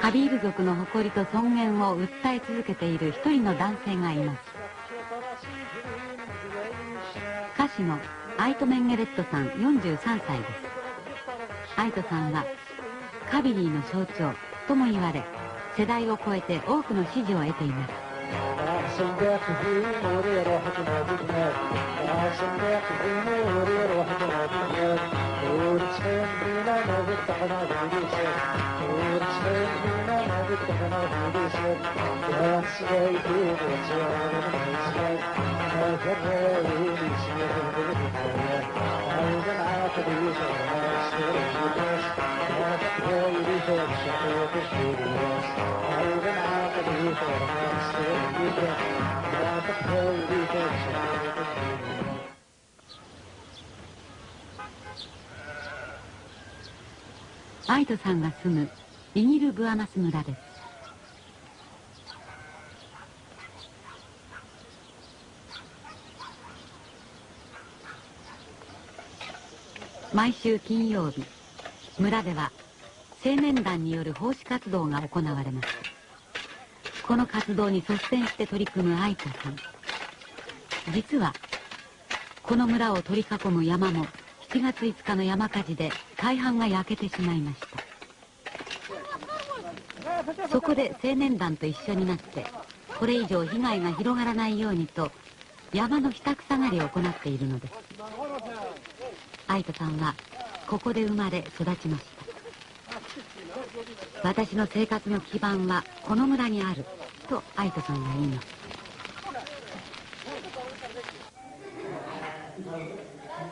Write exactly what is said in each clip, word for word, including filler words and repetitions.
カビール族の誇りと尊厳を訴え続けている一人の男性がいます。歌手のアイト・メンゲレットさん、よんじゅうさんさいです。アイトさんはカビリーの象徴とも言われ、世代を超えて多くの支持を得ています。アイトさんが住むイニルブアマス村です。毎週金曜日、村では青年団による奉仕活動が行われます。この活動に率先して取り組むアイトさん、実はこの村を取り囲む山も、しちがついつかの山火事で大半が焼けてしまいました。そこで青年団と一緒になって、これ以上被害が広がらないようにと、山の下草刈りを行っているのです。アイトさんはここで生まれ育ちました。「私の生活の基盤はこの村にある」とアイトさんは言います。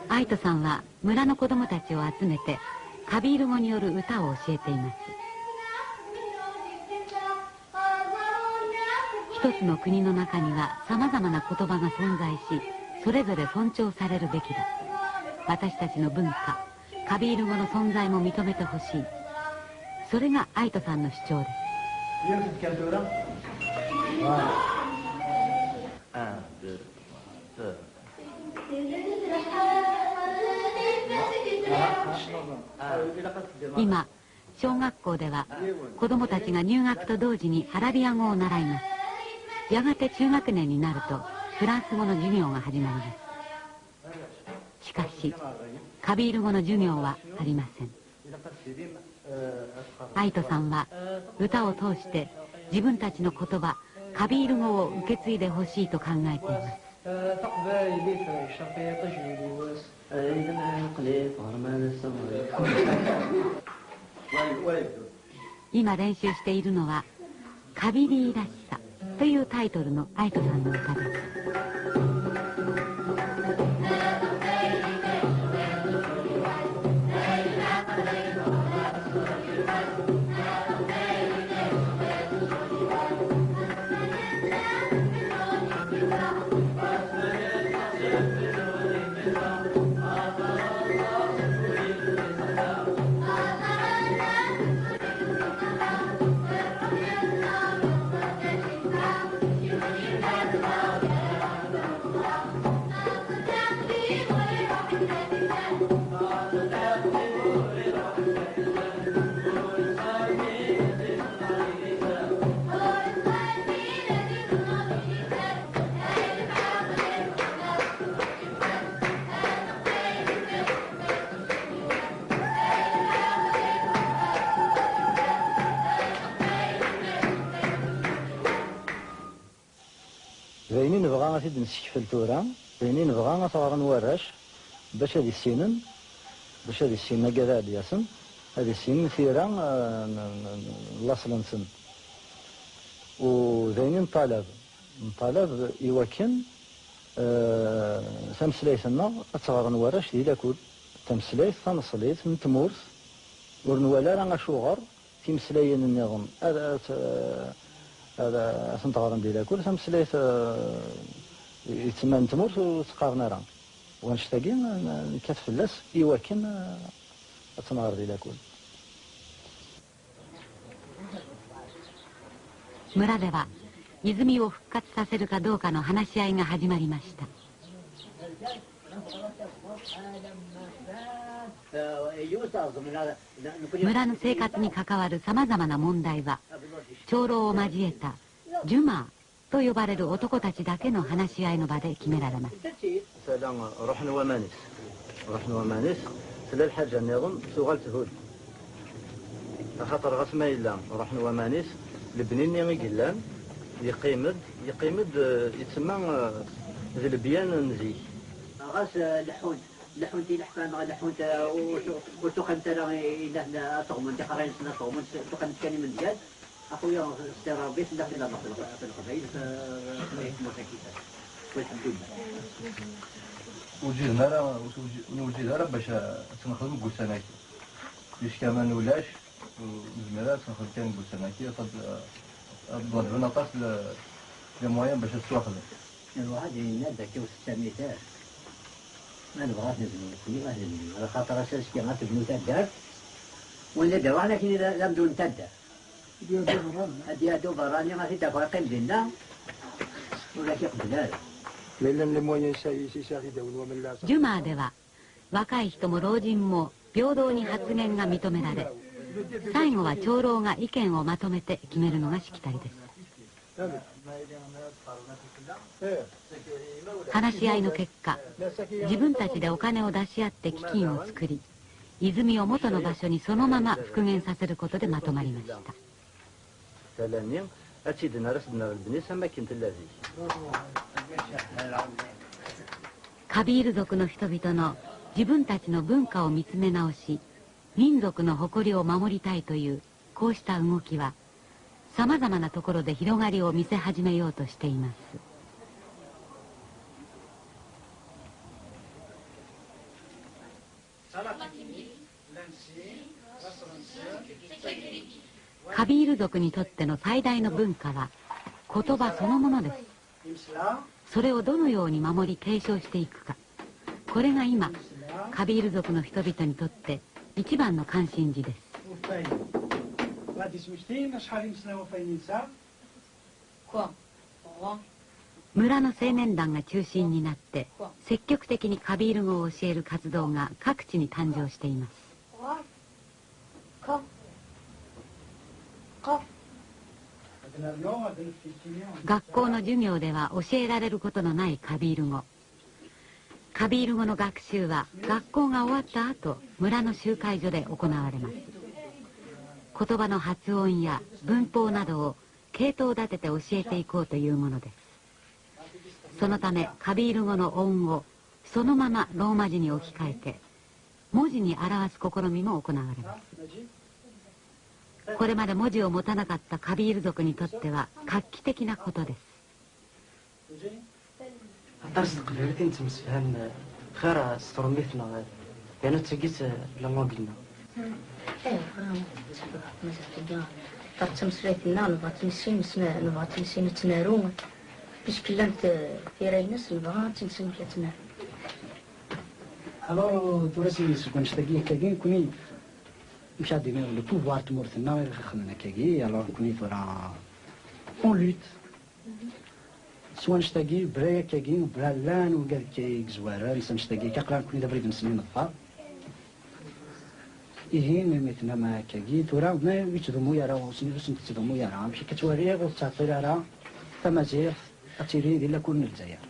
アイトさんは村の子供たちを集めて、カビール語による歌を教えています。一つの国の中にはさまざまな言葉が存在し、それぞれ尊重されるべきだ。私たちの文化、カビール語の存在も認めてほしい。それがアイトさんの主張です。今、小学校では子供たちが入学と同時にアラビア語を習います。やがて中学年になると、フランス語の授業が始まります。しかし、カビール語の授業はありません。アイトさんは歌を通して、自分たちの言葉、カビール語を受け継いでほしいと考えています。 今練習しているのは、「カビリーらしさ」というタイトルのアイトさんの歌です。 D ayen i nebɣa ad t-id-nessekfel tura, d ayen i nebɣa ad t-ɣren warrac, bac ad issinen, bac ad issinen agad ara d-yasen, ad issinen tira, eh, n, n, n, n laṣel-nsen. U d ayen i neṭṭalab, neṭṭalab i wakken, eh, tameslayt-nneɣ ad tt-ɣren warrac di lakul. Tameslayt taneṣlit n tmurt, ur nwala ara acuɣer timeslayin nniḍen ad, ad, ad, ad tent-ɣren di lakul. Tameslayt, eh, yettman n tmurt ur tt-qqaren ara. Wanect-agi, n, nekkat fell-as i wakken, eh, ad tt-nɣer di lakul. 村では、泉を復活させるかどうかの話し合いが始まりました。村の生活に関わるさまざまな問題は、長老を交えたジュマーと呼ばれる男たちだけの話し合いの場で決められます。 Tala ruḥ n waman-is. Ruḥ n waman-is, tella lḥaǧa nniḍen, tuɣal thud. Axaṭer ɣas ma yella ruḥ n waman-is, lebni-nni i yellan, yeqqim-d, yeqqim-d, eh, yettsemma, eh, d lebyan n zik. Ɣas, eh, leḥḥunt, leḥḥunt ileḥfan, leḥḥunt, eh, ur, ur tuqimt ara i, i, ad teɣmunt, iqerray-nsen ad teɣmunt, tuqimt kan imendigan. Axuya, s Rebbi tella fell-aneɣ, f Leqbayel, f, f tmurt-agi, walḥemdulillah. Ur ǧiden ara, ur ǧi-, ur neǧǧid ara bac a-, ad tt-nexdem deg ussan-agi. Puisque aman ulac, ur nezmir ara ad tt-nexdem kan deg ussan-agi, ad, ad ḍelben aṭas le, les moyens bac ad tettwaxdem. Lwaḥed yenna-d akka ur tettami-t ara. Ma nebɣa ad nezlu nekni, ad nezlu. Axaṭer ass-a azekka ad tebnu taddart, win ad d-awaɣen akken d, d amdun n taddart. Ad d-yadu berrani, ad t-id-afeɣ iqqim dinna, ur ak-iqbel ara. Ma llan les moyens, ça y est, ça y est, ジュマーでは、若い人も老人も平等に発言が認められ、最後は長老が意見をまとめて決めるのがしきたりです。話し合いの結果、自分たちでお金を出し合って基金を作り、泉を元の場所にそのまま復元させることでまとまりました。 Tala-nni ad tt-id-nerr, ad s-d-nerr lebni-s am akken tella zik. カビール族の人々の自分たちの文化を見つめ直し、民族の誇りを守りたいというこうした動きは、さまざまなところで広がりを見せ始めようとしています。 カビール族にとっての最大の文化は言葉そのものです。それをどのように守り、継承していくか、これが今、カビール族の人々にとって一番の関心事です。 村の青年団が中心になって積極的にカビール語を教える活動が各地に誕生しています。学校の授業では教えられることのないカビール語。カビール語の学習は学校が終わった後、村の集会所で行われます。言葉の発音や文法などを系統立てて教えていこうというものです。そのため、カビール語の音をそのままローマ字に置き換えて、文字に表す試みも行われます。これまで文字を持たなかったカビール族にとっては画期的なことです。 Aṭas n teqbaylit i nettemsefham xir s trumit neɣ yerna d tagi-tt langue-nneɣ. Ayɣer mazal tagi ɣer tmeslayt-nneɣ, nebɣa ad tt-nissin, nebɣa ad tt-nissin ad tt-naru, puisque llant tira-ines, nebɣa ad tt-nissin amek ad tt-naru. Alors, tura si, seg wannect-agi akkagi, nekkni, amek ad d-iniɣ, le pouvoir n tmurt-nneɣ i ɣ-ixedmen akkagi, alors nekkni tura on lutte. S wannect-agi, bray akkagi, bra llan wigad akka i yezwaren s annect-agi akka, aql-aɣ nekkni d abrid-nsen i neḍfer. Ihi, imi tennam akkagi, tura ma ur yettdumu ara, ur sen, ur sen-tettdumu ara, amek akka ttwaliɣ ur tettɛeṭṭil ara tamaziɣt ad tili di lakul n Lezzayer.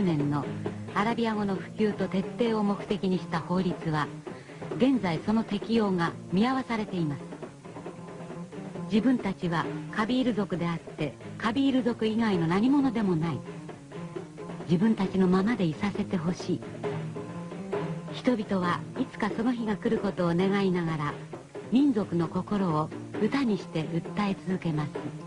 年のアラビア語の普及と徹底を目的にした法律は、現在その適用が見合わされています。自分たちはカビール族であって、カビール族以外の何者でもない。自分たちのままでいさせてほしい。人々はいつかその日が来ることを願いながら、民族の心を歌にして訴え続けます。